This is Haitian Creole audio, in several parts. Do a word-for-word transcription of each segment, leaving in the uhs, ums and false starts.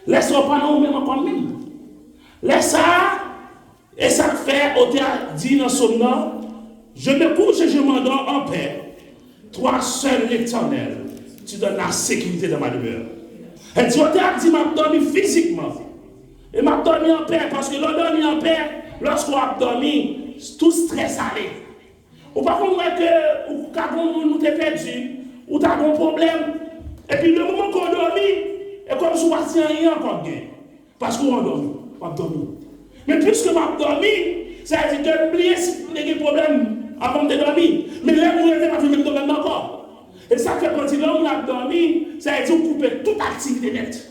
Lè sa w pa nan ou menm ankò menm. Lè sa a, e sa k fè otè a di nan sòm nan, Je me couche et je m'endors en paix. Toi seul, l'Éternel, tu donnes la sécurité dans ma demeure. Li di, otè a di, m ap dòmi fizikman. E m ap dòmi anpè, paske lè w dòmi anpè, lòske w ap dòmi, tout strès ale. Ou pa konn wè ke ou ka gon moun ou te pèdi, ou ta gon pwoblèm, epi le moman ke w dòmi, e kòmsi w pa ti anyen ankò k gen. Paske w andòmi, w ap dòmi. Men piske m ap dòmi, sa vle di ke m bliye si m te gen pwoblèm avan m te dòmi. Men lè m reve, m ap jwenn menm pwoblèm nan ankò. E sa k fè ke w di lè yon moun ap dòmi, sa vle di w koupe tout aktivite nèt.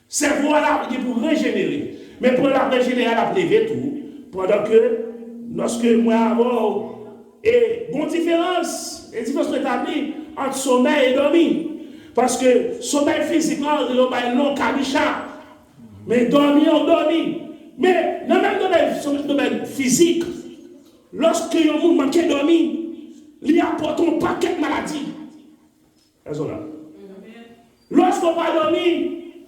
Sèvo a la gen pou rejenere. Men pandan l ap rejenere a, l ap leve tou. Pandan ke, lòske mwen avè w, e gon diferans, e diferans nou etabli ant somèy e dòmi. Paske somèy fizik lan, yo bay non kabicha. Men dòmi an, w dòmi. Men nan menm domèn, domèn fizik, lòske yon moun manke dòmi, li apòte yon pakèt maladi. Èske w la? Lòske w pa dòmi,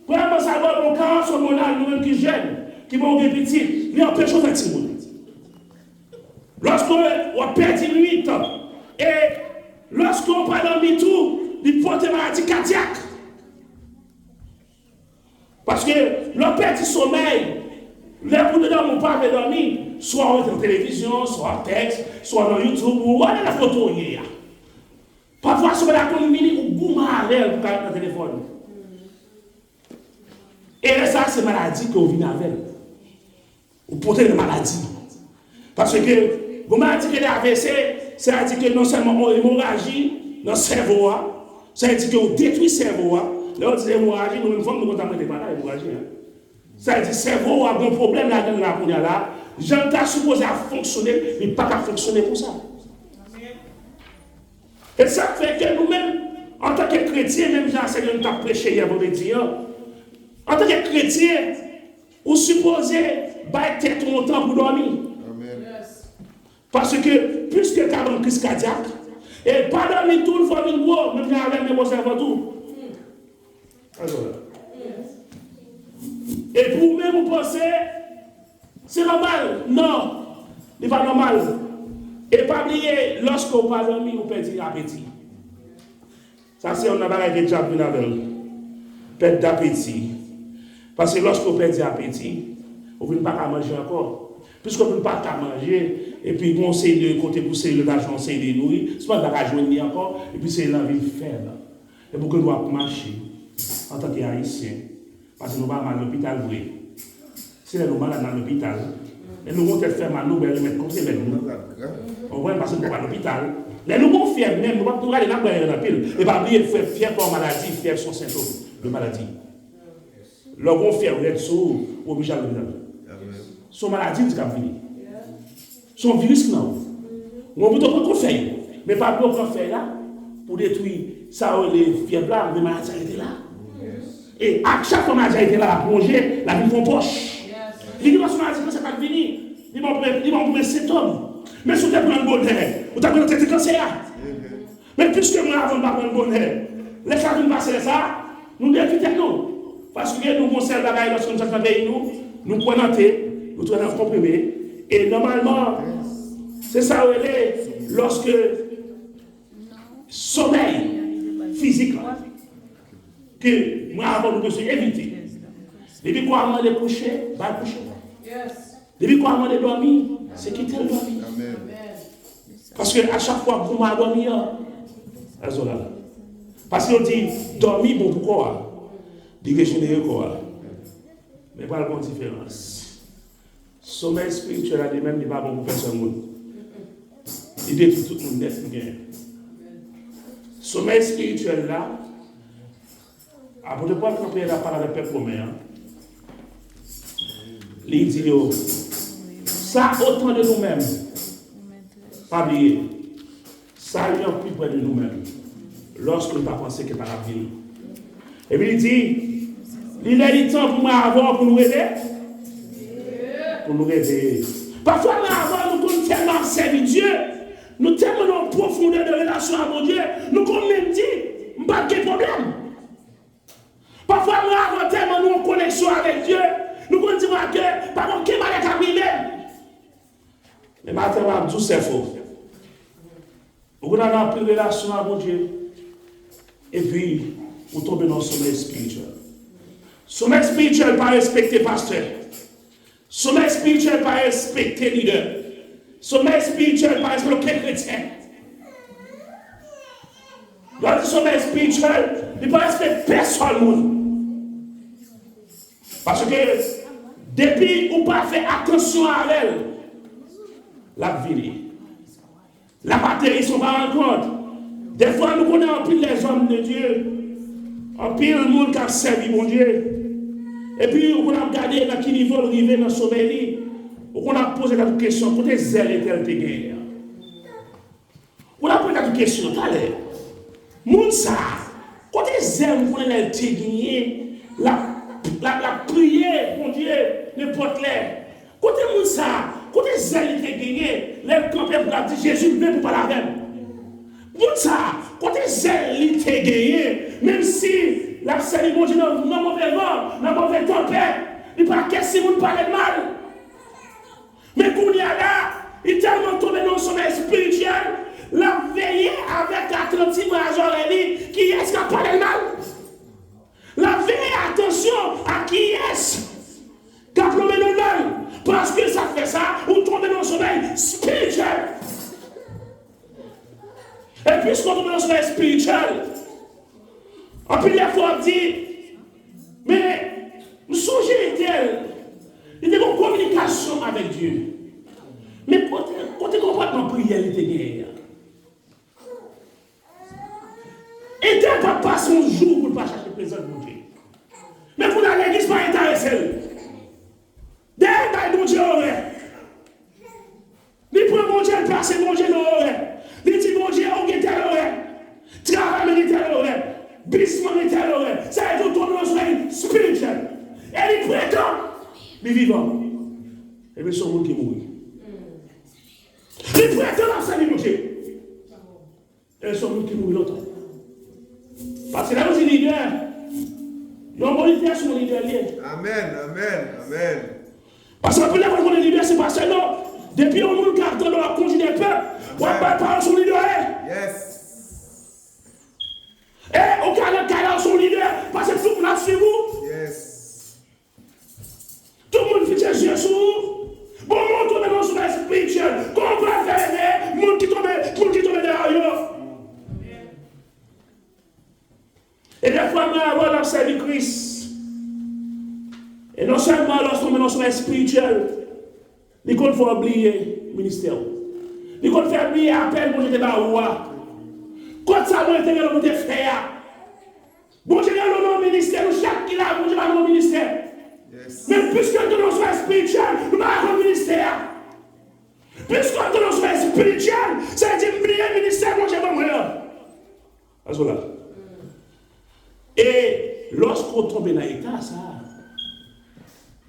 premyèman, sa ba w yon karans òmonal, nou menm ki jèn, ki bon gen pitit, li anpeche w fè timoun. Lòske w ap pèdi nwit, e lòske w pa dòmi tou, li pote maladi kadyak. Paske lè w pèdi somèy, lè pou w te dòmi, ou pa vle dòmi, swa w rete nan televizyon, swa w ap tèks, swa w nan YouTube, ou ale nan foto w ye a. Pafwa, somèy la konn vini, ou goumen avè l pou w ka ret nan telefòn. E lè sa a, se maladi ke w vin avè l. Ou pote nan maladi. Paske, gon maladi ke le A V C, sa vle di ke non sèlman yon emoraji nan sèvo a, sa vle di ke ou detwi sèvo a. Lè yo di emoraji, nou menm fanm, nou konn sa mete pa la, emoraji, en. Sa vle di sèvo a gon pwoblèm ladan l la kounye a la, jan l ta sipoze ap fonksyone, li pa ka fonksyone konsa. E sa k fè ke nou menm, antanke kretyen, menm jan a sè nou t ap preche yè vandredi an, antanke kretyen, ou sipoze bay tèt ou yon tan pou dòmi. Paske, piske l ka ban kriz kadyak, e pa dòmi tou, l fè w vin gwo, menm jan avè l, men gwo sèvo tou. Alò, epi ou menm ou panse se nòmal? Non, li pa nòmal. E pa bliye, lòske w pa dòmi, ou pèdi apeti. Sa se youn nan bagay ke dyab vin avè l. Pèt dapeti. Paske lòske w pèdi apeti, ou vin pa ka manje ankò. Piske w vin pa ka manje, epi gon seri de kote pou selil yo ta jwenn yon seri de nouri, sèlman l pa ka jwenn li ankò, epi selil lan vin fèb. E pou ke nou ap mache antanke Ayisyen, paske nou pa mal lopital vre. Se lè nou malad n al lopital. Lè nou gon tèt fè mal, nou bwè remèd kont remèd nou. Ou konprann? Paske nou pa lopital. Lè nou gon fyèv menm, nou p ap tou rale, n ap bwè remèd anpil. E pa bliye, fyèv, fyèv pa yon maladi, fyèv se yon sentòm de maladi. Lè w gon fyèv rèd sou ou, ou oblije al lopital. Se yon maladi m di k ap vini. Se yon viris ki nan ou. Ou pito pran kont fèy. Men pa bliye w pran fèy la pou detwi sa yo rele fyèv la, men maladi a rete la. E ak chak fwa maladi a rete la, l ap wonje, l ap vin fè yon pòch. Li gen yon maladi kansè k ap vini. Li ban w, li ban w premye sentòm. Men si w te pran l bonè, ou t ap gentan trete kansè a. Men piske mwen avè w m pa pran l bonè, lè sa vin pase lè sa, nou detwi tèt nou. Paske nou gon sèl bagay lòske nou sot nan peyi nou, nou kwè nan te, nou kwè nan konprime. E nòmalman, se sa yo rele lòske somèy fizik la, ke mwen avè w nou bezwen evite. Depi kò a mande kouche, ba l kouche. Depi kò a mande dòmi, se kite l dòmi. Paske a chak fwa w ap goumen a dòmi an, èske w la? Paske yo di dòmi bon pou kò a, li rejenere kò a. Men pral gen yon diferans. Somèy espirityèl la, li menm, li pa bon pou pèsòn moun. Li detwi tout moun nèt li genyen. Somèy espirityèl la, Apot Pòl kanpe la pale avèk pèp women an. Li di yo, sa otan de nou menm, pa bliye, sa li anpli prè de nou menm, lòske nou pa panse ke pa t ap vini. Epi li di, li lè li tan pou mwen avè w pou nou reve, pou nou reveye. Pafwa mwen avè w nou konn tèlman ap sèvi Dye, nou tèlman nan yon pwofondè de relasyon a Bondye, nou konn menm di, m pa t gen pwoblèm. Pafwa mwen avè w tèlman nou yon konnen Dye, nou konn di mwen ke pa gen okenn bagay k ap rive m. Men maten an, m ap di w, sè fo. Ou konn al nan anpil relasyon ak Bondye, epi ou tonbe nan somèy espirityèl. Somèy espirityèl pa respekte pastè. Somèy espirityèl pa respekte lidè. Somèy espirityèl pa respekte okenn kretyen. Lè w di somèy espirityèl, li pa respekte pèsòn moun. Paske depi ou pa fè atansyon avè l, l ap vini. L ap ateri san w pa rann kont. Dèfwa, nou konnen anpil lèzòm de Dye, anpil moun k ap sèvi Bondye. Epi, ou konn ap gade nan ki nivo l rive nan somèy li. Ou konn ap poze tèt ou kesyon, kote zèl entèl te genyen an? Ou konn ap poze tèt ou kesyon, talè. Moun sa a, kote zèl m konnen lè l te genyen, l ap, l ap, l ap priye Bondye nenpòt lè? Kote moun sa a? Kote zèl li te genyen lè l kanpe pou l ap di, "Jezi, m vle pou w pale avè m"? Moun sa a, kote zèl li te genyen, menm si l ap sèvi Bondye nan, nan move van, nan move tanpèt, li pa kè si moun pale l mal? Men kounye a la, li tèlman tonbe nan yon somèy espirityèl, l ap veye avèk atantivman a zòrèy li, kiyès k ap pale l mal. L ap veye atansyon a kiyès k ap nonmen non nan l. Paske sa k fè sa, ou tonbe nan somèy espirityèl. E piske w tonbe nan somèy espirityèl, anpil lè fwa w ap di, "Men, m sonje entèl, li te gen yon kominikasyon avèk Dye. Men kote, kote konpòtman priyè li te genyen an?" Entèl pa t pase yon jou pou l pa chache prezans Bondye. Men kounye a, legliz pa enterese l. Dèyè l bay Bondye orè. Li pran Bondye, l plase Bondye nan orè. Li di Bondye, "Ou gen tèl orè. Travay mwen gen tèl orè. Biznis mwen gen tèl orè." Sa vle di ou tonbe nan somèy espirityèl. E li pretann li vivan. Ebyen, se yon moun ki mouri. Li pretann l ap sèvi Bondye. E se yon moun ki mouri lontan. Paske lè nou di lidè, yon bon lidè se yon lidè l ye. Amèn, amèn, amèn. Paske anpil lè fwa nou konnen lidè se pastè, non. Depi yon moun k ap tande w ap kondui de pèp, w ap bay pawòl sou lidè w ye. Yes. E ou ka nan kay la, w se yon lidè, paske tout moun ap swiv ou. Yes. Tout moun fikse je sou ou. Bon, moun tonbe nan somèy espirityèl. Kòman w pral fè ede moun ki tonbe, moun ki tonbe dèyè yo? E dèfwa, mwen avè w n ap sèvi Kris. E non sèlman lè w tonbe nan somèy espirityèl, li konn fè w bliye ministè w. Li konn fè w bliye apèl Bondye te ba ou a. Kot sa Bondye te rele w pou te fè a? Bondye rele w nan yon ministè, nou chak ki la, Bondye ba nou yon ministè. Yes. Men piske nou nan yon somèy espirityèl, nou pa ka konn ministè a. Piske nou nan yon somèy espirityèl, sa vle di m bliye ministè Bondye ban mwen an. Èske w la? E lòske w tonbe nan eta sa a,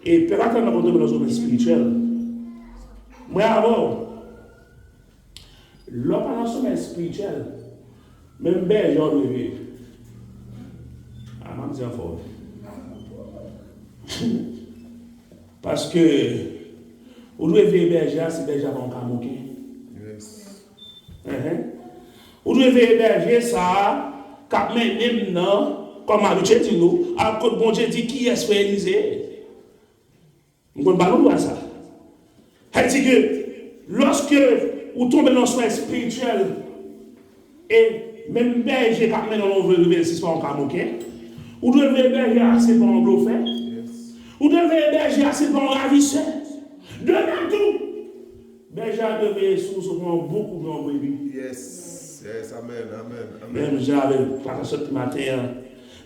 e pèp la tèlman konn tonbe nan somèy espirityèl, mwen avè w, lè w pa nan somèy espirityèl, menm bèje w dwe veye. A, m ap di anfò. Paske ou dwe veye bèje a, si bèje a pa yon kamoken. Yes. Enhen. Ou dwe veye bèje sa a k ap mennen m nan, kòm m abitye di nou, al kot Bondye di kiyès frè Elize ye. M konn ba nou dwa sa. Sa vle di ke lòske ou tonbe nan swen espirityèl, e menm bèje k ap mennen w nan yon vre reveyansis pa yon kamoken, ou dwe veye bèje a si l pa yon blofè. Ou dwe veye bèje a si l pa yon ravisè. De menm tou, bèje a dwe veye si w se yon bouk oubyen yon brebi. Yes. Yes, amen, amen, amen. Menm jan avèk pastè sot maten an.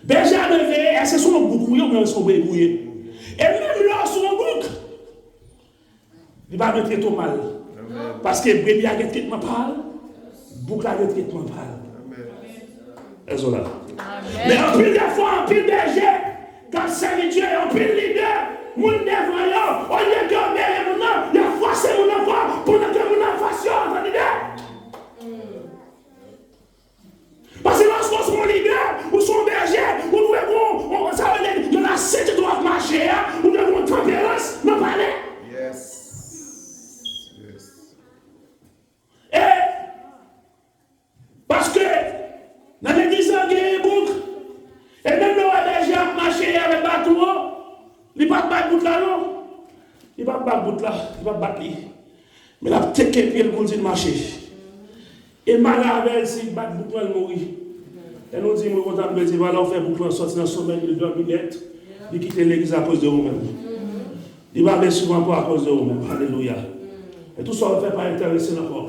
Bèje a dwe veye, èske se yon bouk ou ye oubyen se yon brebi ou ye? E menm lè w se yon bouk, li pa dwe trete w mal. Amen. Paske brebi a gen tretman pa l, bouk la gen tretman pa l. Amen. Èske w la? Amen. Men anpil de fwa, anpil bèje k ap sèvi Dye, anpil lidè, moun devan yo, olye ke yo bere moun nan, y ap fòse moun nan fò, pandan ke moun nan anfas yo antann lidè. Paske lòske w se yon lidè, ou se yon bèje, ou dwe gon, gon, sa yo rele yon lasenti w ap mache a, la non. Li p ap bat bout la, li p ap bat li. Men l ap teke pye l pou l di l mache. E mal avè l si l bat bout lan l mouri. Lè nou di moun kontan, nou di, vwala, ou fè bout lan sòti nan somèy li, l dòmi nèt, li kite legliz akoz de ou menm. Li pa vle swiv ankò akoz de ou menm. Alelouya. E tout sa w fè pa enterese l ankò.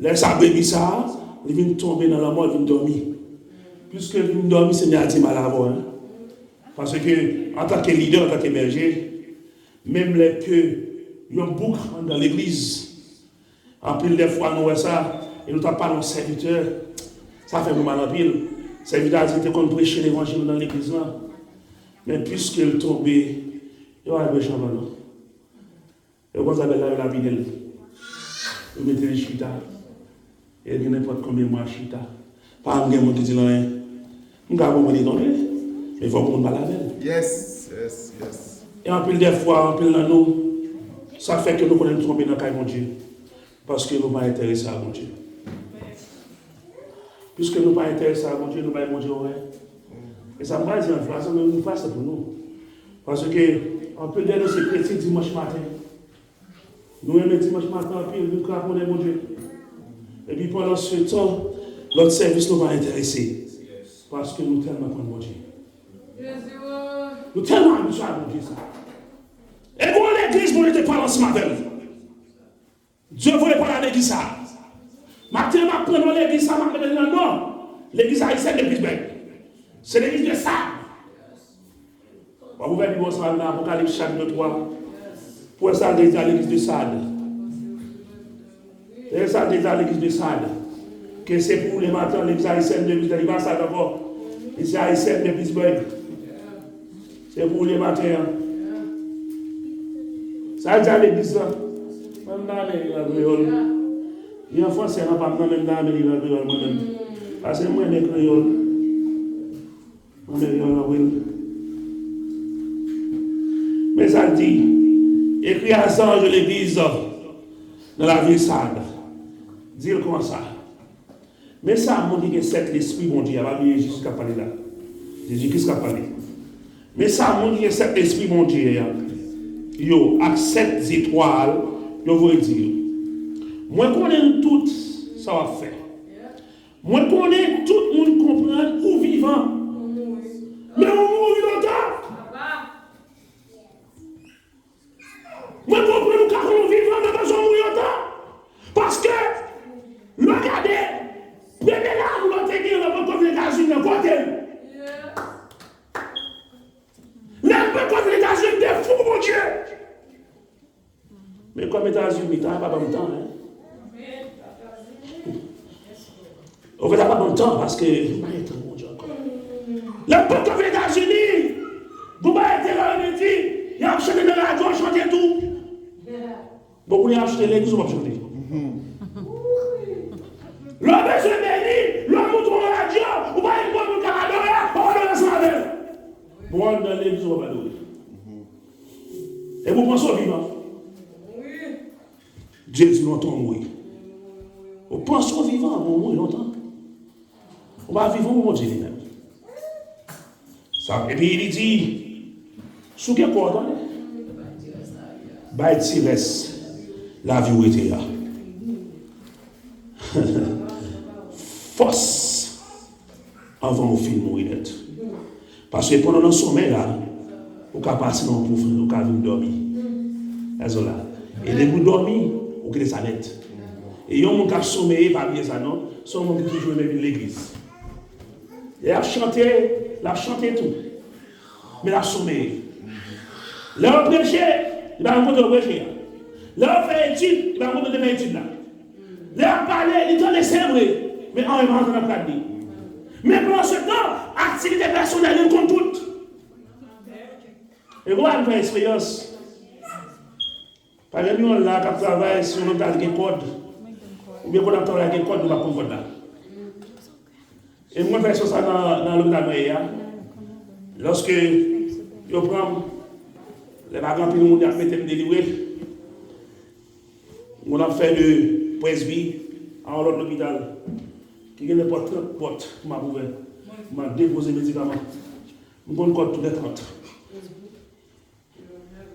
Lè sa brebi sa a, li vin tonbe nan lanmò, li vin dòmi. Piske li vin dòmi, Senyè a di mal avè w, hein. Paske, antanke lidè, antanke bèje, menm lè ke yon bouk anndan legliz, anpil de fwa nou wè sa, e nou t ap pale yon sèvitè, sa fè nou mal anpil. Sèvitè a di l te konn preche levanjil nan legliz lan, men piske l tonbe, yo al preche anvan non. Yo konn sa bèl la, yo lapide l. Yo mete l chita. E gen nenpòt konbyen mwa chita. Pa janm gen moun ki di l anyen. M ka konprann li tonbe, men fòk moun pale avè l. Yes, yes, yes. E anpil de fwa, anpil nan nou, sa fè ke nou konnen nou tonbe nan kay Bondye. Paske nou pa enterese a Bondye. Piske nou pa enterese a Bondye, nou bay Bondye orè. E sa m pral di an fransè, men m fransè pou nou. Paske anpil de nou se kretyen dimanch maten. Nou renmen dimanch maten anpil, nou kraponnen Bondye. Epi pandan se tan, lòt sèvis nou pa enterese. Paske nou tèlman konn Bondye. Nou tèlman abitye a Bondye sa. E gon legliz Bondye te pale ansanm avè l. Dye voye pale a legliz sa. Maten m ap pran non legliz sa, m ap mete l nan non legliz ayisyèn de Pittsburgh. Se legliz de Sad. W ap ouvè Bib ou ansanm avè m nan Apokalips chapit twa. Pou wè sa l te di a legliz de Sad. E sa l te di a legliz de Sad. Ke se pou ou le maten, legliz ayisyèn de Pittsburgh. Li pa Sad ankò. Li se ayisyèn de Pittsburgh. Se pou ou le maten an. Sa l di a legliz la. Mwen m ta renmen li an kreyòl. Li an fransè, nan pa m nan menm ta renmen li an kreyòl mwen menm. Paske mwen renmen kreyòl. Mwen menm yon anpil. Men sa l di, ekri a zanj legliz nan lavil Sad. Di l konsa. Men sa moun ki gen sèt lespri Bondye a, pa bliye Jezi k ap pale la. Jezi Kris k ap pale. Men sa moun ki gen sèt lespri Bondye a, yo, ak sèt zetwal, yo voye di yo. Mwen konnen tout sa w ap fè. Mwen konnen tout moun konprann ou vivan. Men ou mouri lontan. Mwen konprann ou ka konn ou vivan, men bezwen mouri lontan. Paske, lè w gade, premye lavi w te gen lè w poko vin Etazini an, kote l? Lè l poko vin Etazini, te fou pou Bondye. Men kòm Etazini, ta pa ban m tan, hein. Ofèt, ta pa ban m tan, paske m pa gen tan pou Bondye ankò. Lè m poko vin Etazini, gon bagay te la, yo di, y ap chante nan radyo, chante tou. Bon, kounye a achte legliz, ou p ap chante. Lè w bezwen beni, lè w monte yon radyo, ou pa gen moun k ap adore a, w ap adore ansanm avè l. Bon, w al nan legliz, ou p ap adore. E pou panse w vivan. Dye di lontan w mouri. Ou panse w vivan, bon, w mouri lontan. Ou pa vivan pou Bondye li menm. Sa, epi li di, si w gen kò w, tande, bay ti rès lavi w rete a. Fòs anvan ou fin mouri nèt. Paske pandan w nan somèy la, ou ka pase nan yon pwofondè, ou ka vin dòmi. Èske w la? E depi w dòmi, ou kite sa nèt. E yon moun k ap someye, pa bliye sa non, se yon moun ki toujou renmen vin legliz. Lè y ap chante, l ap chante tou. Men l ap someye. Lè yo preche, li pa konn kote yo preche a. Lè yo fè etid, li pa konn kote yo te fè etid la. Lè y ap pale, li tande se vre, men anyen pa rantre nan rad li. Men pandan se tan, aktivite pèsonèl li, li konn tout. E kou a m fè eksperyans. Pa gen yon la k ap travay si yon lopital gen kòd. Oubyen kòd ap travay gen kòd, nou p ap konn kòd la. E mwen fè eksperyans sa nan, nan lopital mwen ye a. Lòske yo pran m, lè pa gen anpil moun y ap mete m delivre. Mwen ap fè de presbi a yon lòt lopital ki gen nenpòt trant pòt pou m ap ouvè. M ap depoze medikaman. M konn kòd tou lè trant.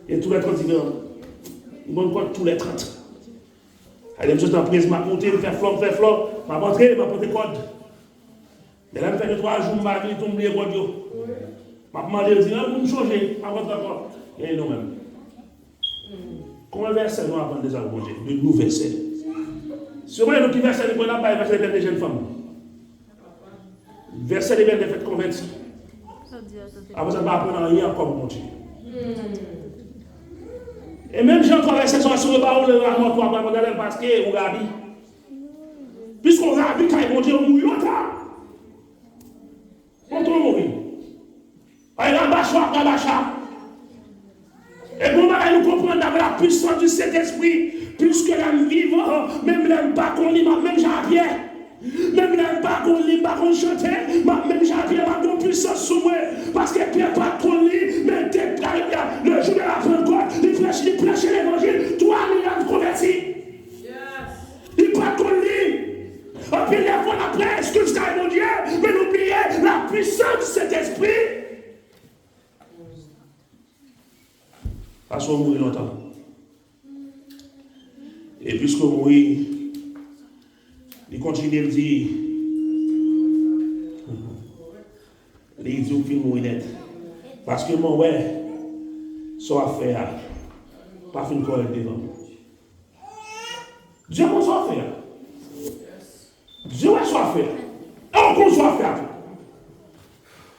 E tou lè trant diferan. Li ban m kòd tou lè trant. Sa vle di m soti nan prez, m ap monte, m fè flò, m fè flò, m ap antre, m ap pote kòd. Men lè m fè de twa jou, m pa vini tou, m bliye kòd yo. M ap mande, yo di, "An, pou m chonje, m ap rantre ankò." Gen nou menm. Konbyen vèsè nou aprann deja pou Bondye? De nou vèsè. Si yo mande nou ki vèsè nou konn ap bay, vèsè de jèn fanm. Vèsè de bèl fèt konvèti. Apre sa, n pa aprann anyen ankò pou Bondye. E menm jan ankò, vèsè sa, si yo ba ou le la mò, ou aprann gade l paske ou rabi. Piske ou rabi kay Bondye, ou mouri lontan. Lontan ou mouri. Ay, rabacha, rabacha. E bon bagay nou konprann, daprè la puissance du Saint-Esprit, puiske lè m vivan, menm lè m pa konn li, m ap menm jan a Pyè. Menm lè m pa konn li, m pa konn chante, m ap menm jan a Pyè, m ap gen pwisans sou mwen. Paske Pyè pa t konn li, men te, le jou de la Pentecôte, li preche, li preche levanjil, twa mil nonm konvèti. Li pa t konn li. Anpil lè fwa n ap pran eskiz kay Bondye, men nou bliye la puissance du Saint-Esprit. Paske w mouri lontan. E piske w mouri, li kontinye l di, li di w fin mouri nèt. Paske mwen wè sa w ap fè a pa fin kòrèk devan m. Dye konn sa w ap fè a. Dye wè sa w ap fè a. E w konn sa w ap fè a tou.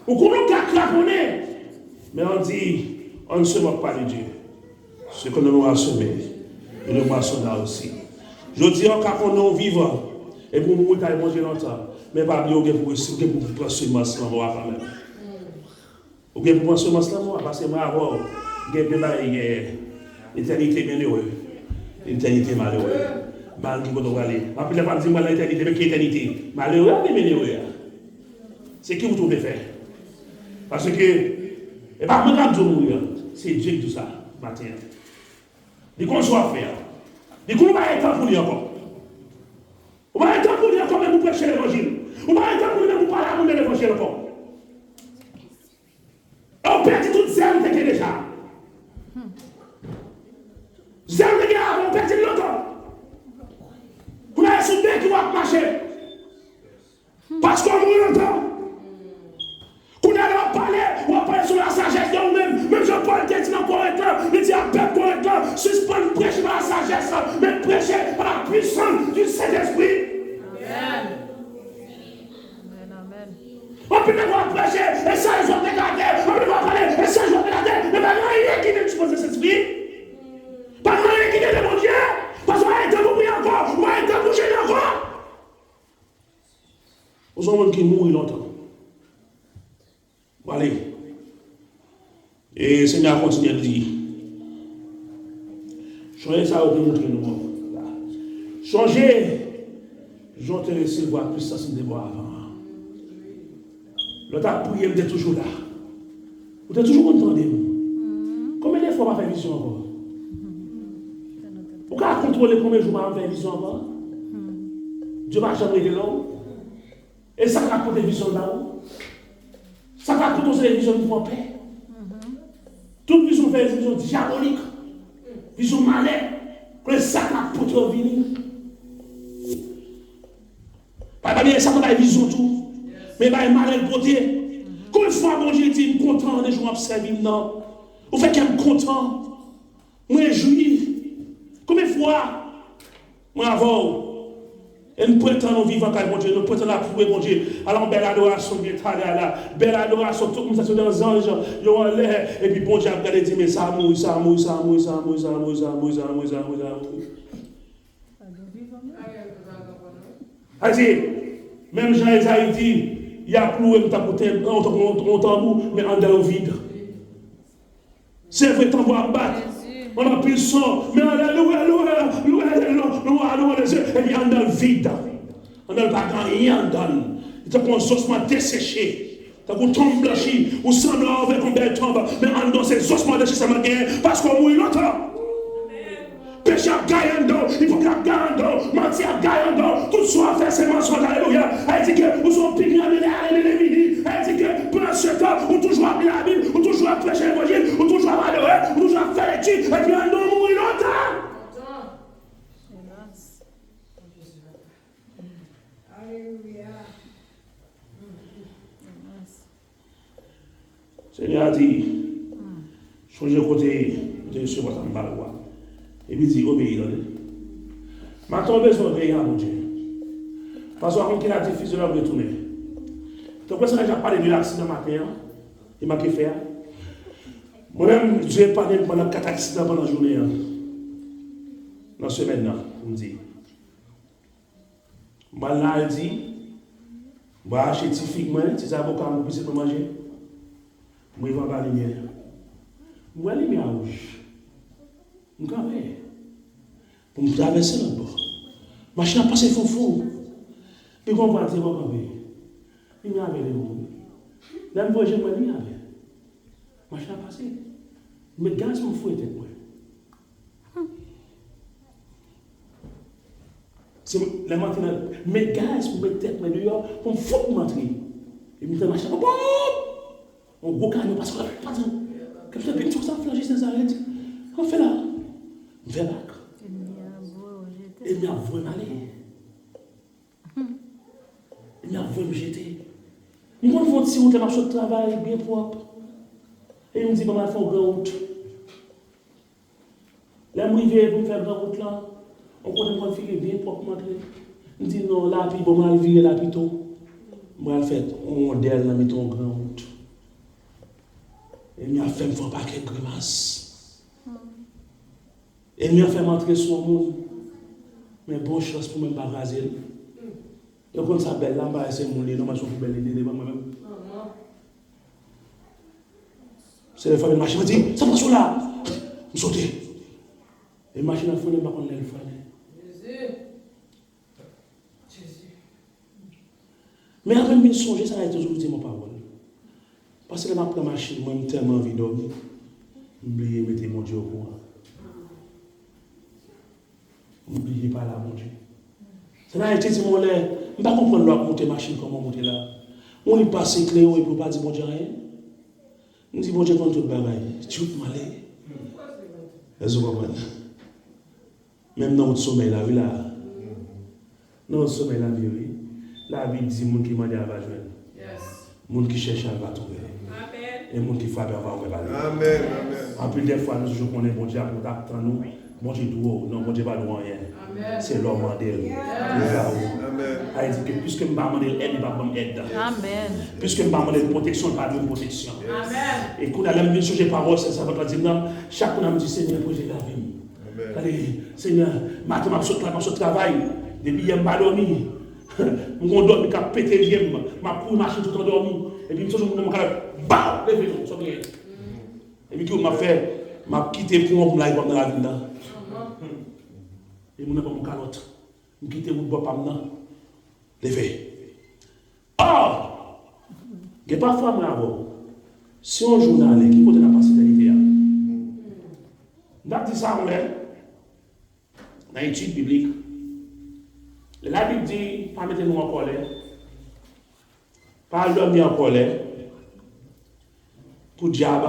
Ou konnen w ka kraponnen. Men on dit, on ne se moque pas de Dieu. Ce que l'on aura semé, il le moissonnera aussi. Jodi a, w ka konnen w vivan. Epi w mouri kay Bondye lontan. Men pa bliye w gen pou, w gen pou pran semans lan mò a kanmenm. Ou gen pou pran semans lan mò a, paske mwen avè w, gen de bagay gen etènite byenere, etènite malere. Mal ki kote w prale. Anpil lè pa m di m pral nan etènite, men ki etènite? Malere a oubyen byenere a? Se ki ou tou vle fè? Paske, e pa mwen k ap di w mouri an, se Dye k di w sa maten an. Li konn sa w ap fè a. Li konn ou pa gen tan pou li ankò. Ou pa gen tan pou li ankò menm pou preche levanjil. Ou pa gen tan pou li menm pou pale a moun de levanjil ankò. E w pèdi tout zèl ou te gen deja. Zèl ou te gen avan, ou pèdi l lontan. Kounye a se sou de ki w ap mache. Paske w mouri lontan. Kounye a lè w ap pale, w ap pale sou la sajès de ou menm. Menm jan Pòl te di nan Korent lan, li di a pèp Korent lan, sispann preche pa la sajès, men preche pa la puissance du Saint-Esprit. Amèn. Amèn, amèn. Anpil nèg w ap preche, e sa zòt te gade, anpil nèg w ap pale, e sa zòt te gade, men pa gen anyen ki vin sou Sentespri. Pa gen anyen ki vin de Bondye, paske w pa gen tan pou priye ankò, w pa gen tan pou jene ankò. Ou se yon moun ki mouri lontan. Bon, ale. E Senyè a kontinye di, chonje sa yo te montre nou an. Chonje jan w te resevwa pwisans m te ba w avan an. Lè w t ap priye, m te toujou la. Ou te toujou konn tande m. Konbyen de fwa w pa fè vizyon ankò? Ou ka kontwole konbyen jou w pa janm fè vizyon ankò? Dye pa janm revele w? E sa k ap pote vizyon ba ou? Sa k ap pote w se vizyon ki fè w pè. Tout vizyon w fè, vizyon dyabolik, vizyon malè. Konnen sa k ap pote yo vini. Pa bliye Satan bay vizyon tou. Men bay malè l pote. Konbyen fwa Bondye di m kontan de jou w ap sèvi m nan? Ou fè kè m kontan. Mwen jwi. Konbyen fwa mwen avè w, e n pran tan nou vivan kay Bondye, nou pran tan n ap louwe Bondye. Ala yon bèl adorasyon byen talè a la. Bèl adorasyon, tout moun sa se de zanj, yo anlè, epi Bondye ap gade di, men sa mouri, sa mouri, sa mouri, sa mouri. Sa di, menm jan Ezayi di, y ap louwe m tankou tanbou, men anndan yo vid. Se vre, tanbou ap bat. An anpil son. Men alelouya, louwe, louwe, louwe, louwe, louwe Bondye. Epi anndan l vid. Anndan l pa gen anyen anndan l. Li tankou yon zosman deseche. Tankou tonm blanchi. Ou sanble avèk yon bèl tonm. Men anndan se zosman deseche sèlman genyen. Paske w mouri lontan. Peche ap gaye anndan w, ipokrit ap gaye anndan w, manti ap gaye anndan w, tout sa w ap fè se mansonj, alelouya. Sa vle di ke ou se yon pignon, ale, ale, vini. Sa vle di ke pandan se tan, ou toujou ap li Labib, ou toujou ap preche levanjil, ou toujou ap adore, ou toujou ap fè lekti. Epi ann nou mouri lontan. Senyè a di, chonje kote ou te resevwa sa m ba ou a. Epi di, obeyi, tande. Maten w bezwen obeyi a Bondye. Paske w pa konn kilè a difize la retounen. Tankou sa deja pale de aksidan maten an, e manke fè a. Mwen menm, Dye epanye m pandan kat aksidan pandan jounen an. Nan semèn nan, pou m di. M pral nan Aldi, m pral achte ti fig mwen, ti zaboka mwen pou pitit mwen manje. M rive anba limyè. M wè limyè a wouj. M kanpe. Pou m travèse lòt bò. Machin ap pase foufou. Pi gon vwa di, "Bon, kanpe." Limyè a vèt li moun. Lè m voye je m wè limyè a vèt. Machin ap pase. M met gaz pou m fouye tèt mwen. Se lè m antre nan, met gaz pou met tèt mwen deyò, pou m fout m antre. E m tande machin nan, pòp! Yon gwo kamyon pase, pase. Kapitèn Pinchon sa flanje Sezare di, "Sa w fè la?" M fè bak. Ènmi ap voye m ale. Ènmi ap voye m jete. M konn fè yon ti wout lè m ap sot travay, byen pwòp. E m di, "Ban m al fè yon gran wout." Lè m rive pou m fè gran wout lan, yon kote m konn file byen pwòp m antre. M di, "Non, la pi bon, m al vire la pito." M pral fè yon wondèl nan mitan yon gran wout. Ènmi an fè m fè yon pakèt grimas. Ènmi an fè m antre sou yon moun. Men bon chans pou mwen m pa kraze l. Yo konn sa bèl la, m pa wè se moun li non, men se yon poubèl li te devan mwen menm. Se lè fwape machin, mwen di, "Sa pase w la?" M sote. E machin nan frennen, m pa konn lè l frennen. Men apre m vin sonje sa, l toujou di m yon pawòl. Paske lè m ap pran machin mwen, m tèlman anvi dòmi, m bliye mete Bondye okouran. M bliye pale a Bondye. Seyè a di m yon lè, m pa konprann lè w ap monte machin kòman w monte la. Ou li pase kle yo epi w pa di Bondye anyen. M di Bondye konn tout bagay. Tchoup, m ale. Èske w konprann? Menm nan wout somèy la, wi la. Nan wout somèy la, m ye, wi. Labib di moun ki mande a va jwenn. Moun ki chèche a va twouve. E moun ki frape a va ouvè ba li. Anpil de fwa, nou toujou konnen Bondye ap, ap tann nou. Bondye dwe w, non, Bondye pa dwe w anyen. Se lè w mande l, li ba ou. Sa vle di ke piske m pa mande l èd, li p ap ban m èd. Piske m pa mande l pwoteksyon, li pa dwe m pwoteksyon. E kounye a, lè m vin sonje pawòl sèvant lan di m nan, chak kounye a m di, "Senyè, pwoteje lavi m." Gade, Senyè, maten m ap sot la, m ap sot travay. Depi yè m pa dòmi. M gon dòmi k ap pete vye m. M ap kouri machin tout an dòmi. Epi m sot yon moun nan mwen kalòt. Baw! Leve non, sa w genyen? Epi ki wout m ap fè? M ap kite pon an pou m lage kò m nan ravin nan. E moun nan ban m yon kalòt. M kite wout bò pa m nan. Leve. Ò! Gen pafwa mwen avè w. Si yon jou n ale, ki kote n ap pase etènite a? M t ap di sa yon lè, nan etid biblik. Lè Labib di, pa mete nou an kòlè, pa al dòmi an kòlè, pou dyab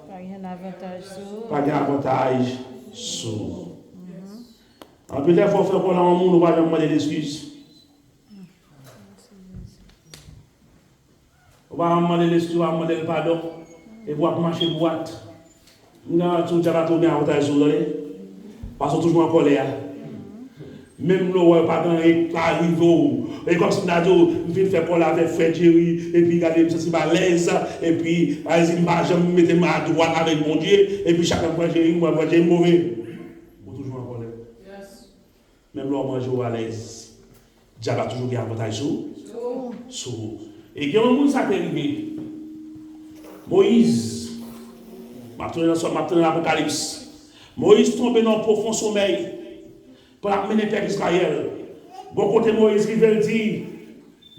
pa gen avantaj sou ou. Anpil de fwa, w fè kòlè a yon moun, ou pa janm mande l eskiz. Ou pa mande l eskiz, ou pa mande l padon. Epi w ap mache dwat. M garanti w, dyab la tou gen avantaj sou ou, tande. Paske w toujou an kòlè a. Menm lè w wè pa gen anyen k rive w. E kòmsi m ta di w, m fin fè kòlè avèk frè Jerry, epi gade m santi m alèz, epi, pa egzanp, m pa janm mete m adwat avèk Bondye, epi chak lè m wè Jerry, m wè frè Jerry move. Ou toujou an kòlè. Menm lè w manje, w alèz. Dyab la toujou gen avantaj sou, sou ou. E gen yon moun sa te rive. Moyiz. M ap tounen nan sòm, m ap tounen nan Apokalips. Moyiz tonbe nan yon pwofon somèy. Pandan l ap mennen pèp Izrayèl. Gon kote Moyiz rive, l di,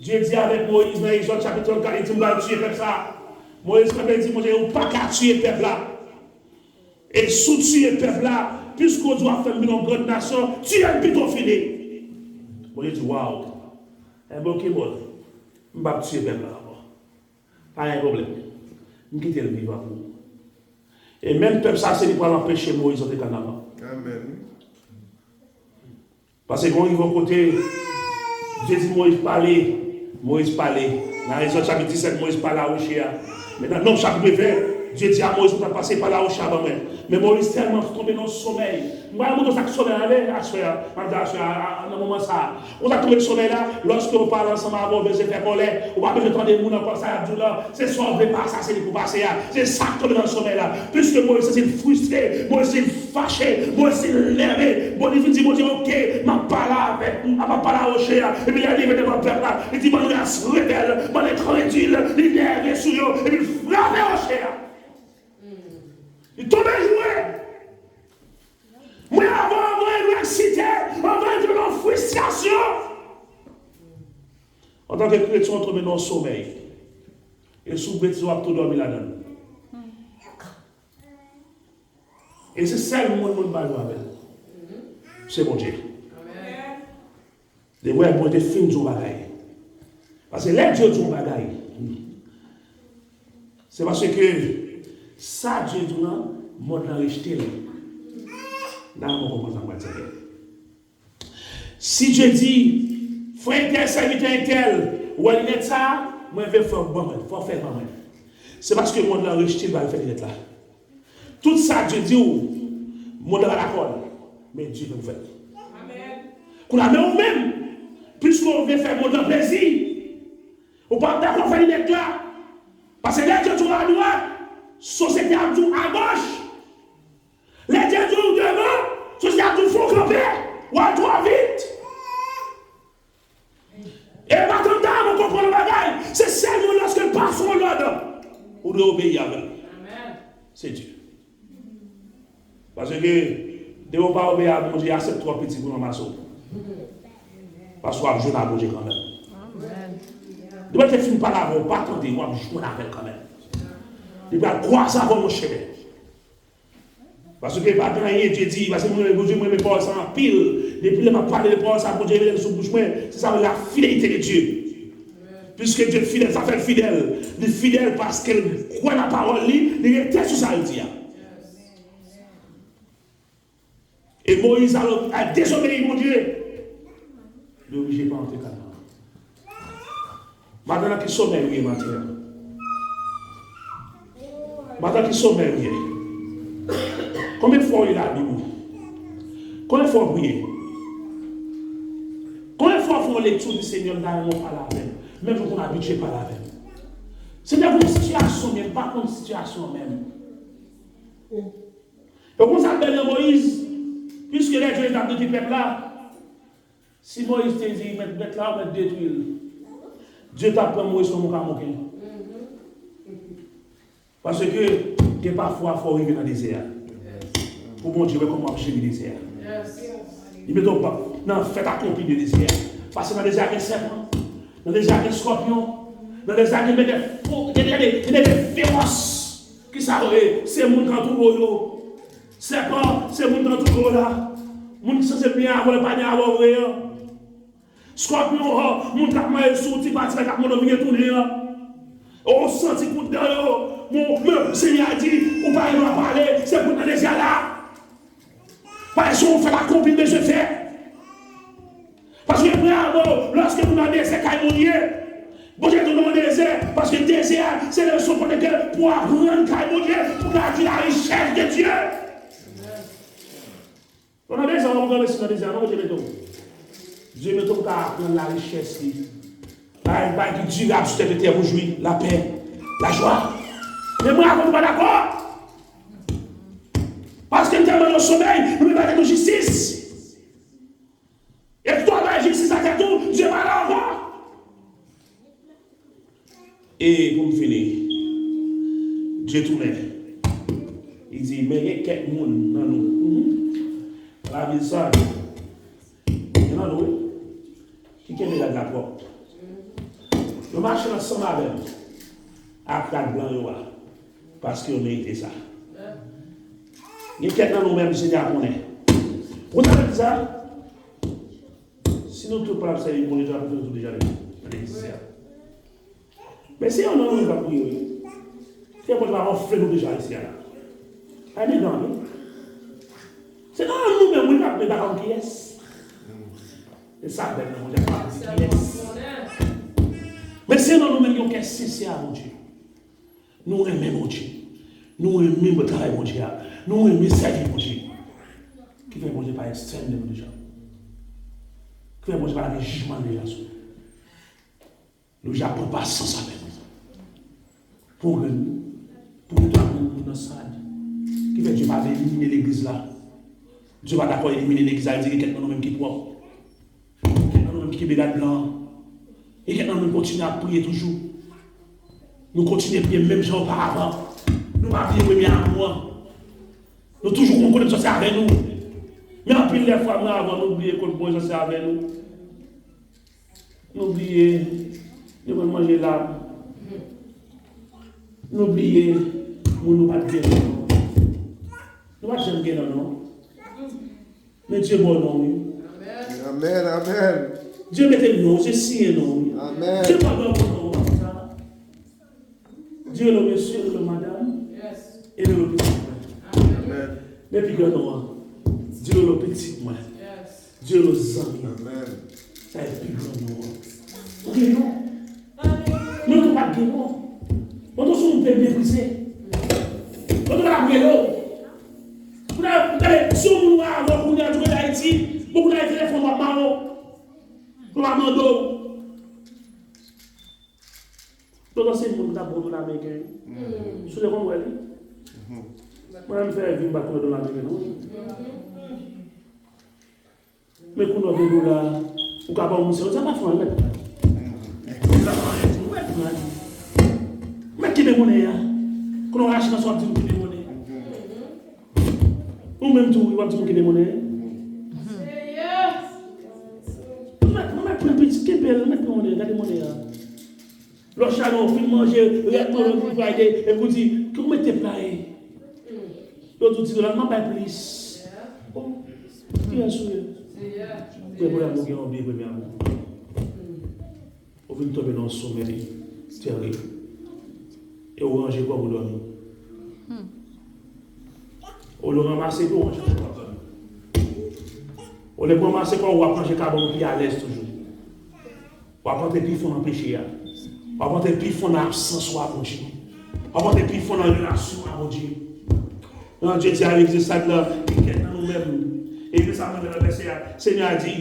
Dye di avèk Moyiz nan Egzòd chapit trannkat, li di, "M pral tiye pèp sa a." Moyiz kanpe, l di, "Bondye, ou pa ka tiye pèp la." E si w tiye pèp la, piske w di w ap fè m vin yon grann nasyon, tiye l pito fini. Bondye di, "Waw! Enben, oke, bòz. M p ap tiye pèp la ankò. Pa gen pwoblèm. M kite l vivan pou ou." E menm pèp sa, se li pral anpeche Moyiz antre Kanaan. Amèn. Paske gen yon kote, Dye di Moyiz pale, Moyiz pale. Nan Egzòd chapit disèt, Moyiz pale a woche a. Men nan Nonb chapit ven, Dye di a Moyiz, ou ta pase pale a woche a ban mwen. Men Moyiz tèlman tonbe nan somèy. Mwen, mwen montre sa k somèy la, aswè a, m ap di aswè a, a, a, nan moman sa a. Ou ta tonbe nan somèy la, lòske ou pale ansanm avè w, ou bezwen fè kòlè, ou pa bezwen tande moun ankò sa y ap di w lan. Se sa w vle pase a, se li pou pase a. Se sa k tonbe nan somèy la. Piske Moyiz santi l fristre, Moyiz santi l fache, Moyiz santi l nève. Moyiz vin di Bondye, "Oke, m ap pale avèk, m ap pale a woche a." Epi lè l rive devan pèp la, li di, "Ban n ras rebèl, ban n enkredil." Li nève sou yo, epi l frape woche a. Li tonbe joure. Mwen, avan, avan, nou eksite, avan, nou nan fristrasyon. Antanke kretyen, w tonbe nan somèy. E si w betize, w ap tou dòmi ladan l. E se sèl moun moun pa jwe avè l. Se Bondye. Amèn. Depi wè Bondye fin di yon bagay. Paske lè Dye di yon bagay, se paske sa Dye di w lan, mond lan rejte l. N a konprann sa mwen di. Si Dye di, "Frè entèl, sèvitè entèl, ou wè linèt sa a, mwen vle fè w ban mwen, fò w fè l ban mwen." Se paske mond lan rejte l, pa l fè linèt la. Tout sa Dye di w, mond lan pa dakò l, men Dye vle pou fè l. Amèn. Kounye a, men ou menm, piske w vle fè mond lan plezi, ou pa dakò fè linèt la. Paske lè Dye di w adwat, sosyete a ap di w agoch. Lè Dye di w devan, sosyete a ap di w fò w kanpe, w al twò vit. E matant dam, ou konprann yon bagay, se sèlman lòske l pase yon lòd, ou dwe obeyi avè l. Amèn. Se Dye. Paske, depi w pa obeyi a Bondye, a se twòp piti pou l ranmase w. Paske w ap jwenn a Bondye kanmenm. Amèn. Depi l te fin pale avè w, w pa tande, w ap jwenn avè l kanmenm. Li pral kwaze avè w nan chemen. Paske pa gen anyen Dye di, paske mwen, Bondye, mwen renmen pawòl sa anpil. Depi lè m ap pale de pawòl sa, Bondye revele l sou bouch mwen, se sa yo rele la fidélité de Dieu. Piske Dye fidèl, sa fè l fidèl. Li fidèl paske l kwè nan pawòl li, li rete sou sa l di a. E Moyiz al, al dezobeyi Bondye. Li oblije pa antre Kanaan. Madanm, nan ki somèy ou ye maten an? Madanm, ki somèy ou ye? Konbyen fwa w li Labib ou? Konbyen fwa w priye? Konbyen fwa w fè yon lekti, w di, "Senyè, m ta renmen w pale avè m, menm jan w konn abitye pale avè m"? Senyè, gen yon sitiyasyon, men m pa konn sitiyasyon an menm. E w konn sa k bèl nan Moyiz? Piske lè Dye t ap detwi pèp la, si Moyiz te di, "Mèt, mèt la, ou mèt detwi l," Dye t ap pran Moyiz kòm yon kamoken. Paske gen pafwa fò w rive nan dezè a. Pou Bondye wè kòman w ap jere dezè a. Li mete w pa, nan fèt akonpli de dezè a. Paske nan dezè a gen sèpan, nan dezè a gen skòpyon, nan dezè a gen bèt fo, gen, gen, gen bèt fewòs. Kisa yo ye? Se moun k antoure w yo. Sèpan, se moun k antoure w la. Moun ki sanse byen avè w, e pa byen avè w vre an. Skòpyon, o, moun k ap manje sou ti pati la, k ap mande w vin retounen an. O, w santi kout dan yo. Bon, men, Senyè a di, ou pa gen dwa pale, se pou nan dezè la. Paske se yon fèt akonpli l bezwen fè. Paske prè avè w, lòske nou nan dezè kay Bondye, Bondye tou nan dezè, paske dezè a, se leson pou nou, pou aprann kay Bondye, pou gade la richès de Dye. Ou nan dezè, ou nan dezè, non, Bondye mete w. Dye mete w pou ka aprann la richès li. Bagay, bagay ki dirab sou tèt de tè pou jwi, lapè, lajwa. Men mwen avè w, nou pa dakò. Paske n tèlman nan somèy, nou mete tèt nou jistis. E tout bagay jistis a tèt ou, Dye pa la ankò. E pou m fini, Dye tounen. Li di, "Men gen kèk moun nan nou." Mhm. Nan lavil sa, gen nan nou, wi, ki kenbe rad la pwòp. Yo mache ansanm avè m ak rad blan yo a, paske yo merite sa. Gen kèk nan nou menm, Senyè a konnen. Ou tande sa? Si nou tout pa t ap sèvi Bondye, nou t ap tou deja nan legliz isi a. Men se yon nan nou k ap priye, wi. Fè Bondye pa anfle nou deja isi a la. Ay, men gran anpil. Se nan nou menm, wi, n ap met pa konn kiyès. E sa bèl nan Bondye, pa konn kiyès. Men se nan nou menm yon kè sensè a Bondye. Nou renmen Bondye. Nou renmen travay Bondye a. Nou renmen sèvi Bondye. Ki fè Bondye pa ekstèn de nou deja. Ki fè Bondye pa lage jijman deja sou nou. Nou ja pran pasyans avè nou. Pou grenn, pou nou ta moun nan Sad. Ki fè Dye pa vle elimine legliz la. Dye pa dakò elimine legliz la, li di gen kèk nan nou menm ki pwòp. Gen kèk nan nou menm ki kenbe rad blan an. Gen kèk nan nou menm kontinye ap priye toujou. Nou kontinye priye menm jan oparavan. Nou pa bliye premye amou an. Nou toujou konn kote m sòti avè nou. Men anpil lè fwa mwen avè w, nou bliye kote mwen sòti avè nou. Nou bliye, nou konn manje lab. Nou bliye, moun nou pa t gen non. Nou pa t janm gen non, non. Men Dye ba w non, wi. Amèn, amèn. Dye mete non, Dye siyen non, wi. Amèn. Dye pa ba w non, konsa. Dye rele w mesye, rele w madanm, e rele w pitit mwen. Amèn. Men pi gran non an. Dye rele w pitit mwen. Dye rele w zanmi. Amèn. Sa e pi gran non an. Ou gen non. Non, nou pa t gen non. Bon, tou sou moun te meprize. Bon, nou pa t ap rele w. Pou ta, tande, si yon moun wè avè w kounye a, di w rete Ayiti, bon, kounye a telefòn w ap mare w. Pou w ap mande w. Lontan se moun ki t ap bon dola ameriken, wi. Sou te konn wè li. Mwen menm fè vi m pa t konn dola ameriken non. Men kounye w gen dola, ou ka ba yon moun se sa pa fè anyen. Ou ka fè anyen, ou mèt pran li. Ou mèt kenbe monnen an. Kounye w rache nan sa w ap di m kenbe monnen. Ou menm tou, w ap di m kenbe monnen. Ou mèt, ou mèt pran pitit, kenbe l, ou mèt pran monnen, gade monnen an. Lòt chalon, ou fin manje, rèd manje pou Friday, epi ou di, ki ou mete pla e? Lòt ou di, la, m ap bay plis. Oh, kiyès ou ye? Premye amou gen yon byen, premye amou. Ou vin tonbe nan yon somèy terib. E ou ranje kò w pou dòmi. Olye w ranmase kò w, w ap dòmi. Olye w ranmase kò w, w ap ranje kabann ou pi alèz toujou. W ap antre pi fon nan peche a. W ap antre pi fon nan absans ou a Bondye. W ap antre pi fon nan relasyon ou a Bondye. Jan Dye di a legliz Sad la, gen kèk nan nou menm. E se sa mwen wè nan vèsè a. Senyè a di,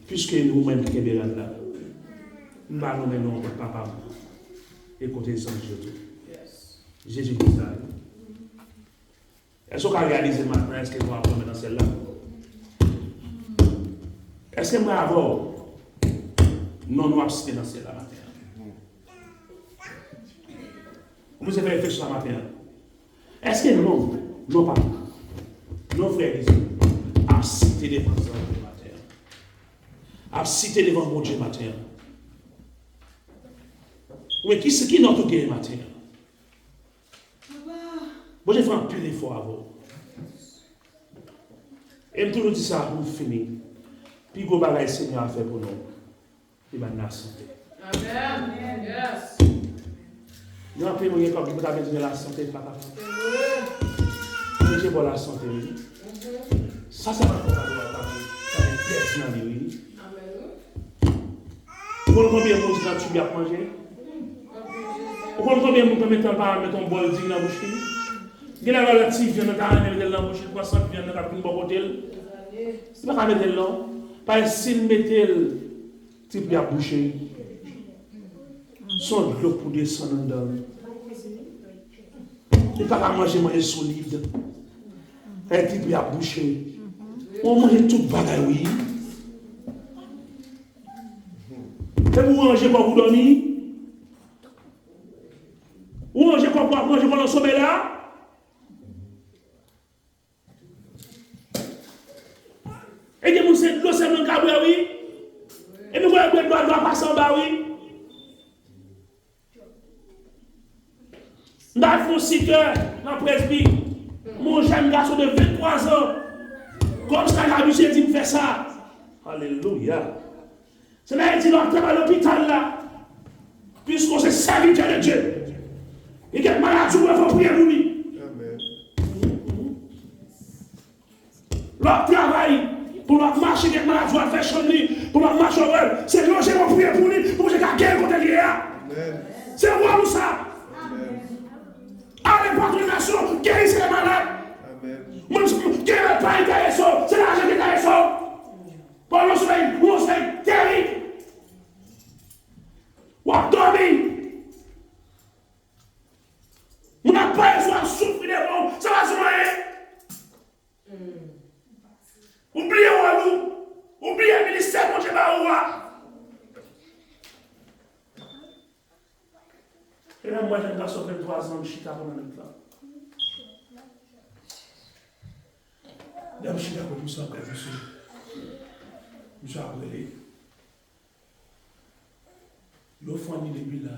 piske nou menm ki kenbe rad la, m ba nou men nou kot papa m e kote zanj yo tou. Jezi di sa, wi. Èske w ka reyalize maten an, èske nou ap tonbe nan syèl la? Èske mwen avè w, non nou ap site nan syèl la maten an? Ou bezwen fè refleksyon sa maten an. Èske non, non pa, non frè Elize ap site devan zanj yo maten an? Ap site devan Bondye maten an? Oubyen ki, ki nòt ou genyen maten an? Bondye fè anpil efò avè w. E m toujou di sa pou m fini. Pi gwo bagay Senyè a fè pou nou, li ban n lasante. Amèn. Yes. Gen anpil moun gen kòb, yo ta vle di gen lasante, pa kapab. Bondye ba w lasante, wi. Sa sèlman pou w pa gen pèdi nan li, wi. Amèn. Ou konn konbyen moun ki nan tib y ap manje? Ou konn konbyen moun konbyen tan pa met yon bòl diri nan bouch li? Gen lè w wè ti vyann nan ta renmen mete l nan bouch li, pran sant vyann nan k ap vin bò kote l. Li pa ka mete l non. Paske si l mete l, tip li ap bouche. Se yon dlo k pou desann anndan l. Li pa ka manje manje solid. Èk tip li ap bouche. Ou manje tout bagay, wi. Epi ou ranje kò w pou dòmi. Ou ranje kò w pou ap ranje kò w nan somèy la. E gen moun se dlo sèlman l ka bwè, wi. Epi kò l bwè dlo a, dlo a pase anba, wi. M ta fè yon sitè nan presbi. M yon jèn gason de venntwa zan. Kòm sa, l abitye di m fè sa. Alelouya. Se nan di lè w ap travay lopital la. Piske w se sèvitè de Dye. Gen kèk maladi ou wè fò w priye pou li. Amèn. Ap travay, pou l ap mache gen maladi, w ap fè chanm li, pou l ap mache, wè, se lonje men w priye pou li, pou Bondye ka geri kote l ye a. Se wòl ou sa. Ale patwon nasyon, geri se malad. Moun gen lòt pa enterese w, se lajan ki enterese w. Bon, yon somèy, yon somèy terib. W ap dòmi. Moun ap pale sou w, ap soufri devan w, sa pa sou anyen. Ou bliye wòl ou, ou bliye ministè Bondye ba ou a. E lè m wè jèn gason venntwa zan, m chita pandan nwit la. Lè m chita kote misye ap gade misye, misye ap rele. Yo fann li depi la.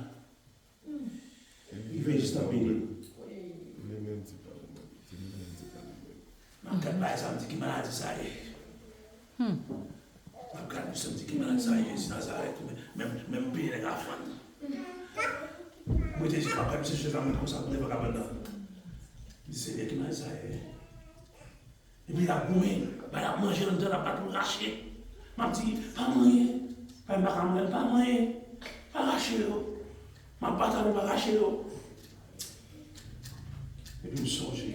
Rive jis nan pye li. M ap gad bagay sa, m di ki maladi sa ye. M ap gad misye, m di ki maladi sa ye, Jezi Nazarèt, men, men, men m peye nèg la fann. M rete jis m ap gad misye, je la mwen konsa, m devan kabann nan. M di, Senyè, ki maladi sa ye? Epi l ap goumen, bay ap manje anndan, l ap bat pou l rache. M ap di, pa manyen. Bay m pa ka manyen, pa manyen. Pa rache yo. M ap bat avè l, pa rache yo. Epi m sonje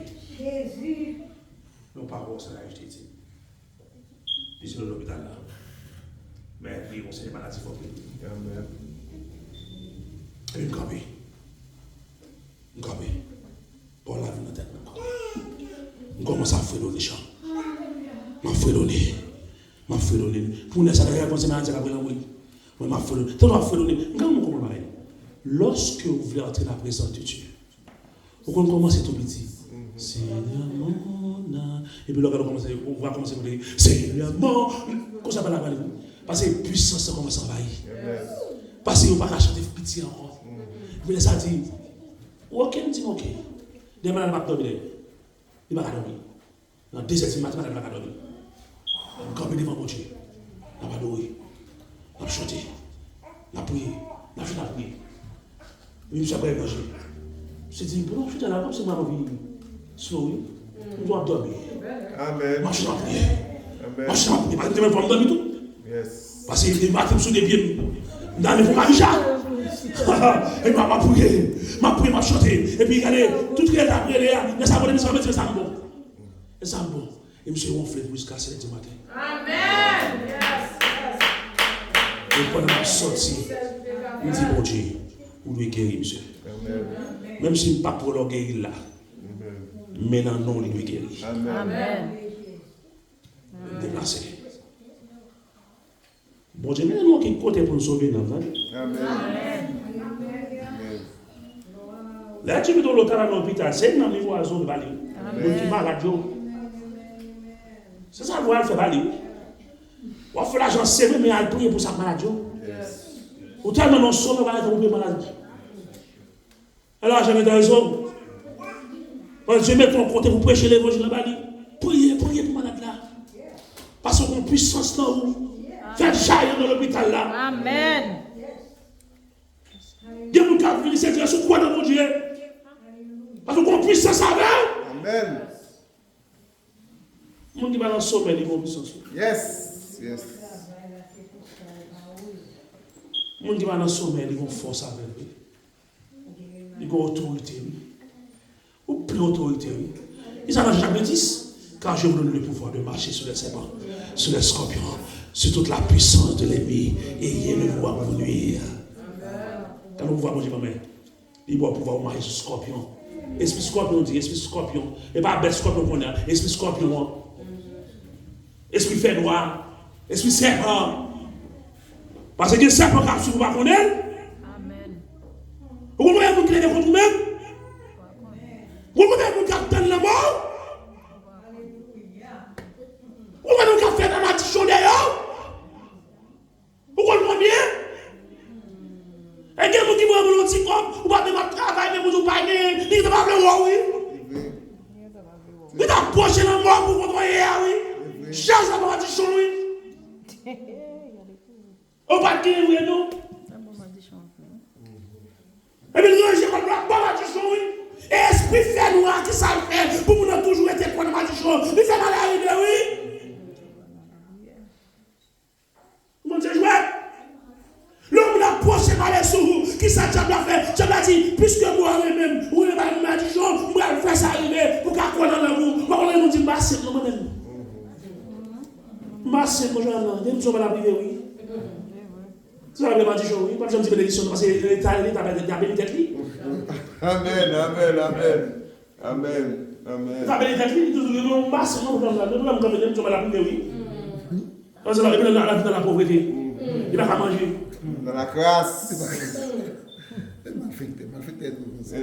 yon pawòl Saray te di. Li se nan lopital la. Men li gon seri de maladi fòk li. Epi m kanpe. M kanpe. Pawòl la vin nan tèt mwen ankò. M kòmanse ap fredone chan. M ap fredone. M ap fredone. Pou nèg sa ta panse maladi a ka pran lanmou li. Mwen m ap fredone. Tann w ap fredone. M ka konprann bagay. Lorsque vous voulez entrer dans la présence de Dieu, ou konn kòmanse tou piti. Seigneur mon âme. Epi lè w gade w kòmanse, ou va kòmanse koute Seigneur mon. Konsa pa la pale. Paske pwisans lan kòmanse anvayi. Paske yo pa ka chante piti ankò. Epi lè sa di, Ok, m di, ok. Demen la, l ap dòmi, li pa ka dòmi. Nan de zè di maten, maten, l pa ka dòmi. N kanpe devan Bondye. N ap adore. N ap chante. N ap priye. N ap chante, n ap priye. Epi misye ap manje. Misye di, "Bon, chante la, kòmsi mwen anvi slow, wi. M ap dòmi." M ap chante, m ap priye. M ap chante, m ap priye. Paske m te menm fò m dòmi tou. Paske li maten m sou de pye m. M ta vle fè m avija. E m ap priye, m ap priye, m ap chante. Epi gade, tout rèl l ap rele a, lè sa pote misye ap di sa m bon. E sa m bon. E misye wonfle pou jiska sèt di maten. E pandan m ap sòti, m di Bondye, ou dwe geri misye. Menm si m pa kwè lè w geri l la, men nan non w li dwe geri. M deplase. Bondye mennen nou ki kote pou n sove nanm, tande. Lè Dye mete w lopital, se nanm li pou al sove, pa li. Moun ki malad yo. Se sa l voye al fè, pa li. W ap fè lajan semèn, men al priye pou sa k malad yo. Ou tèlman nan somèy, ou pa gen tan pou priye malad. Alò, lajan gen rezon. Bondye mete w kote pou preche levanjil la ba li. Priye, priye pou malad la. Paske w gon pwisans nan ou. Fè l jayi anndan lopital la. Amèn. Gen moun k ap vini, se grès ou kwè nan Bondye. Paske w gon pwisans avè w. Amèn. Moun ki pa nan somèy, li gon pwisans, wi. Yes, yes. Moun ki pa nan somèy, li gon fòs avè l, wi. Li gon otorite, wi. Ou pli otorite, wi. Li sa nan Jan chapit dis, car je vous donne le pouvoir de marcher sur les serpents, sur les scorpions, sur toute la puissance de l'ennemi, et rien ne pourra vous nuire. Gade pouvwa Bondye ban mwen. Li ba w pouvwa pou mache sou skòpyon. Espri skòpyon di, espri skòpyon. E pa bèt skòpyon konnen an, espri skòpyon an. Espri fènwa, espri sèpan. Paske gen sèpan k ap swiv ou pa konnen l. Ou konn konbyen moun ki leve kont ou menm? Ou konn konbyen moun k ap tann lanmò w? Ou konn konbyen moun k ap fè madichon dèyè w? Ou konn konbyen? E gen moun ki voye pou yon ti kòb, ou pa menm ap travay, men moun ou pa genyen, li gentan pa vle wè w, wi. Li ta pwoche nan mò pou kote w ye a, wi. Jazz la pa madichon, wi. Ou pa t genyen vre, non. Epi l ranje kòb la, pa madichon, wi. E espri fènwa, ki sa l fè pou moun nan toujou rete kwè nan madichon? Li fè malè rive, wi. se jwèt. Lè yon moun ap pwoche malè sou ou, kisa dyab la fè? Dyab la di, piske mwen renmen m, ou renmen m, madichon, m pral fè sa rive pou w ka kwè nan lang ou. Ou pa konn moun di m pa senp non mwen menm. M pa senp mwen jwenn nan. Gen moun sa w pa la prive wi. Se pa vle madichon wi. Pa janm di benediksyon non, paske li ta li ta beni tèt li. Amen, amen, amen. Amen. Amen. Sa beni tèt li, li toujou gen yon bas, yon pwoblèm la, yon pwoblèm kanpe, yon pwoblèm la prive wi. Ansanm epi nan lavi nan lapovrete. Li pa ka manje. Nan lakras. Malfektè, malfektè tou konsa.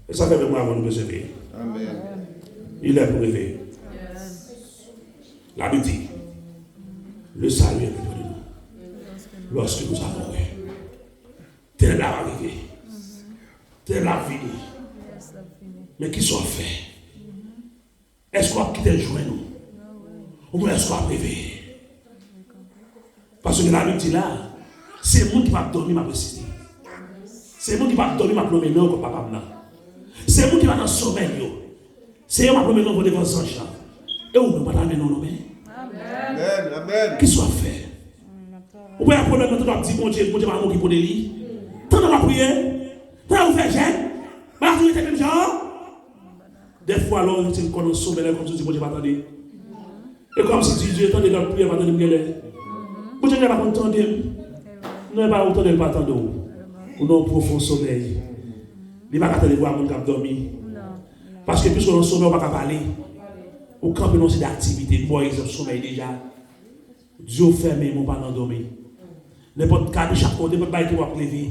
E sa fè ke mwen avè w nou bezwen veye. Amen. Il est pour réveiller. La Bible dit, le salut est près de nous. Lorsque nous avons peur. Tenèb la va rive. Tenèb la ap vini. Men kisa w ap fè? Èske w ap kite l jwenn ou? Oubyen èske w ap reveye? Paske Labib di la, se moun ki p ap dòmi m ap resite. Se moun ki p ap dòmi m ap nonmen non yo kot papa m nan. Se moun ki pa nan somèy yo. Seyè, m ap nonmen non w devan zanj lan. E ou menm, w pa ta renmen non w nonmen? Amen. Amen. Kisa w ap fè? Ou pa gen pwoblèm nan tande w ap di Bondye, Bondye pa mouri pou de li. Tande w ap priye. Tande w fè jèn. Bagay tou rete menm jan an. Dèfwa lè w retire kò w nan somèy la, e kòmsi w di Bondye pa tande. E kòmsi w di Dye tande lè w ap priye, pa tande m genlè. Bondye genlè pa konn tande m. Non, e pa ou tande l pa tande w. Ou nan yon pwofon somèy. Li pa ka tande vwa moun k ap dòmi. Paske piske w nan somèy ou pa ka pale. Ou kanpe nan yon seri de aktivite, m ba w egzanp somèy deja. Dye w fèmen men w pa nan dòmi. Nenpòt kabich ap monte, nenpòt bagay ki w ap leve.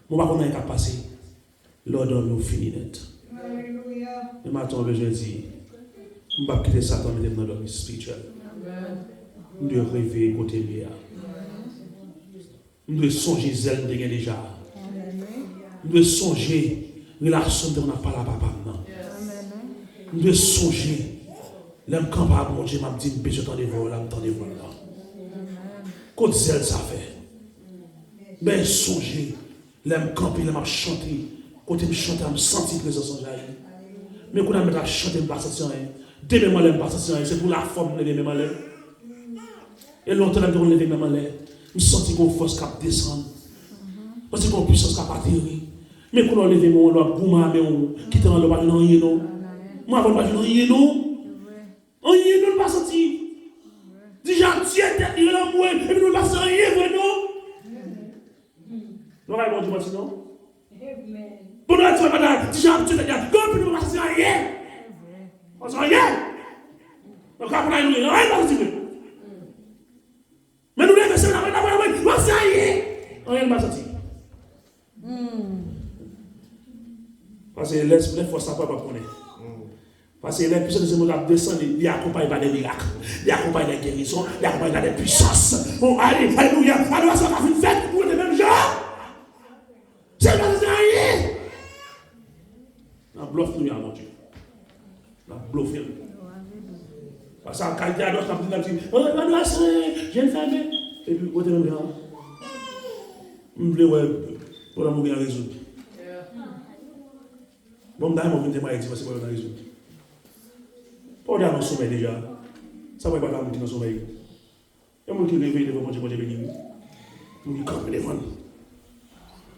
Men w pa konn anyen k ap pase. Lè w dòmi ou fini nèt. Men maten w bezwen di, m p ap kite Satan mete m nan dòmi espirityèl. M dwe reveye kote m ye a. M dwe sonje zèl m te gen deja a. M dwe sonje relasyon m te konn ap pale a papa m nan. M dwe sonje lè m kanpe a Bondye, m ap di m bezwen tande vwa w la, m tande vwa l la. Kot zèl sa fè? M bezwen sonje lè m kanpe, lè m ap chante, kote m chante a, m santi prezans anj la ye. Men kounye a m mèt ap chante, m pa santi anyen. Demen m anlè, m pa santi anyen. Se pou lafòm m leve men m anlè. E lontan lè m te konn leve men m anlè, m santi gon fòs k ap desann. M santi gon pwisans k ap ateri. Men kounye a w leve men w anlè, w ap goumen a men w, kite anlè, w pa jwenn anyen non. Mwen avè w pa jwenn anyen non. Anyen non l pa santi. Deja Dye tèt li lanmou, epi nou l pa santi anyen vre non. Nou pa bay Bondye manti non. Bon nou al di w madanm, Dye ap Dye tèt li a, gen anpil nou pa santi anyen. Pa santi anyen. Nan ka pou la nou ye, anyen pa santi vre. Men nou leve se la mwen, mwen, mwen, mwen, se anyen. Anyen pa santi. Paske lè lè fòs la pral, w ap konnen. Paske lè pwisans de Senyè ap desann, li, li akonpaye pa de mirak, li akonpaye de gerizon, li akonpaye pa de pwisans. Bon, ale, alelouya, adorasyon ka fin fèt, ou rete menm jan. Se pa santi anyen. Nan blòf nou ye a Bondye. N ap blofe l. Paske kalite adorasyon ap di, n ap di, oh, adorasyon, je n fèmen. Epi, kote menm jan. M vle wè pwoblèm ou gen an rezoud. Bon, m ta renmen w vin temwaye di mwen se pwoblèm nan rezoud. Pawòl de a nan somèy deja. Sa pral pa ta moun ki nan somèy. Gen moun ki reveye devan Bondye, Bondye beni wi. Moun ki kanpe devan l.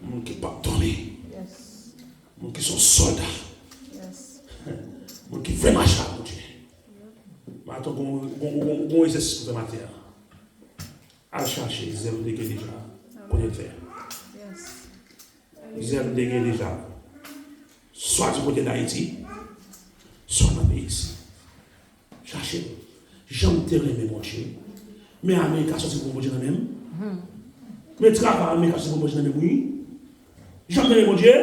Moun ki p ap dòmi. Moun ki se yon sòlda. Moun ki vle mache ak Bondye. Maten gon gon gon gon egzèsis pou fè maten an. Al chache zèl ou te gen deja. Kote l fè? Zèl m te gen deja. Swa di kote Dayiti, swa nan peyi isit. Chache m. Jan m te renmen Bondye. Men Amerika soti pou Bondye nan men m. Men travay Amerika soti pou Bondye nan men m, wi. Jan m te renmen Bondye.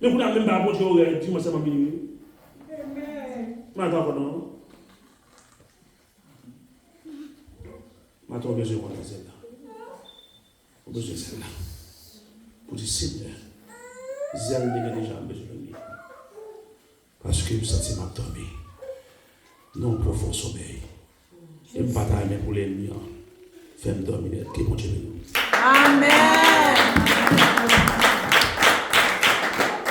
Men kounye a menm ba Bondye orè, di mwen sèlman vini, wi. M pa ankò non. Maten w bezwen konn zèl la. Ou bezwen zèl la. Pou di, Senyè, zèl m te gen deja, m bezwen li. Paske m santi m ap dòmi nan yon pwofon somèy. E m pa ta renmen pou lènmi an fè m dòmi nèt. Ke Bondye beni w. Amèn.